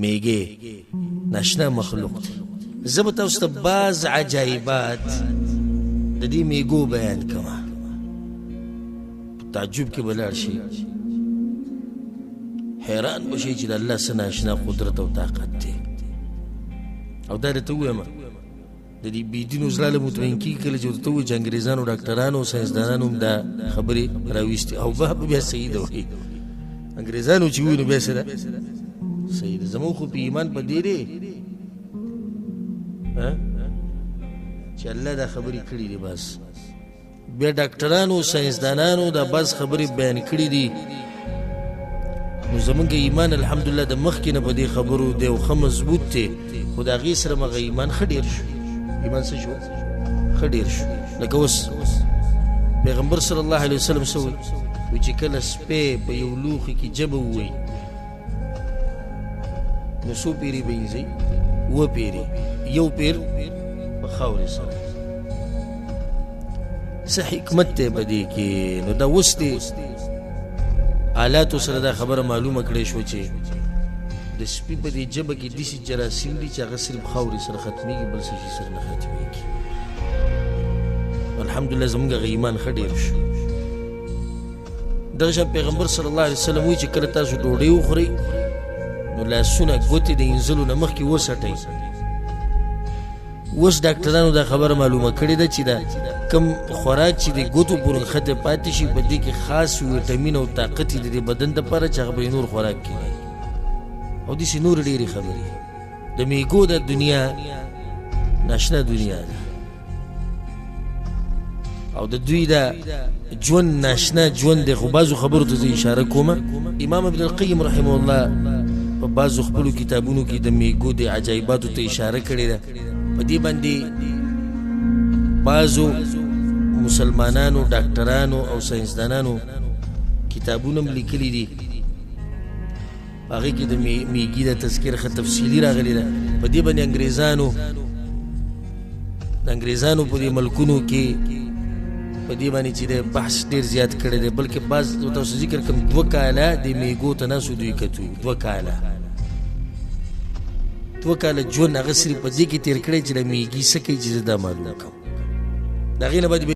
میږی ناشنا مخلوق دی. زه به تاسو ته بعض عجایبات د دې میږو بیان کوم، په تعجب کې به لاړ شئ، حیران به شئ چې د الله څه ناشنا قدرت او طاقت دی. او دا درته ووایم، د دې بېدینو زړه له مطمئن کېږي کله چې ورته ووایي چې انګرېزانو ډاکټرانو او ساینسدانانو هم دا خبرې راویستي، او به بیا صحیح ده. وایي انګرېزانو چې ووایي نو بیا څه ده؟ صحیح ده. زموږ خو په ایمان په دې دی چې الله دا خبرې کړې دي. بس بیا ډاکټرانو ساینسدانانو دا بعض خبرې بیان کړې دي. نو زمونږ ایمان الحمدلله د مخکې نه په دې خبرو دی او ښه مضبوط دی، خو د هغې سره مغه ایمان ښه ډېر شو. ایمان څه شو؟ ښه ډېر شو. لکه اوس پیغمبر صلی الله علیه وسلم څه وایي؟ وایي چې کله سپی په یو لوښي کې ژبه ووایي نو څو پیرې به اینځي؟ اووه پیرې، یو پیر په خاورې سره. څه حکمت دی په دې کې؟ نو دا اوس دی آلاتو سره دا خبره معلومه کړې شوه چې د سپي په دې ژبه کې داسې جراثیم دي چې هغه صرف خاورې سره ختمېږي، بل څه شي سره نه ختمېږي. الحمدلله زموږ هغه ایمان ښه ډېر شو. دغه شان پیغمبر صلی الله علیه وسلم وایي چې کله تاسو ډوډۍ وخورئ نو لاسونه ګوتې د اینځلو نه مخکې وڅټئ. اوس ډاکټرانو دا خبره معلومه کړې ده چې دا کم خوراک چې د ګوتو پورې نښتی پاتې شي، په دې کې خاص ویټامین او طاقت د دې بدن دپاره چې هغه به نور خوراک کې نه. او داسې نورې ډېرې خبرې. د میږو دا دنیا ناشنا دنیا ده او د دوی دا ژوند ناشنا ژوند دی. خو بعضو خبرو ته زه اشاره کوم. امام ابن القیم رحمه الله په بعضو خپلو کتابونو کې د میږو د عجایباتو ته اشاره کړې ده. په دې باندې بعضو مسلمانانو ډاکټرانو او ساینسدانانو کتابونه هم لیکلي دي. په هغې کې د میږي د تذکره ښه تفصیلي راغلې ده. په دې باندې انګریزانو د انګریزانو په دې ملکونو کې په دې باندې چې د بحث ډېر زیات کړی دی، بلکې بعض تاسو ذکر کوم 2 کاله د میږو ته ناستو دوی کتو، 2 کاله 2 کاله ژوند هغه صرف په دې کې تېر کړی چې د میږي څه کوي چې زه دا معلوم کړم. د هغې نه بعد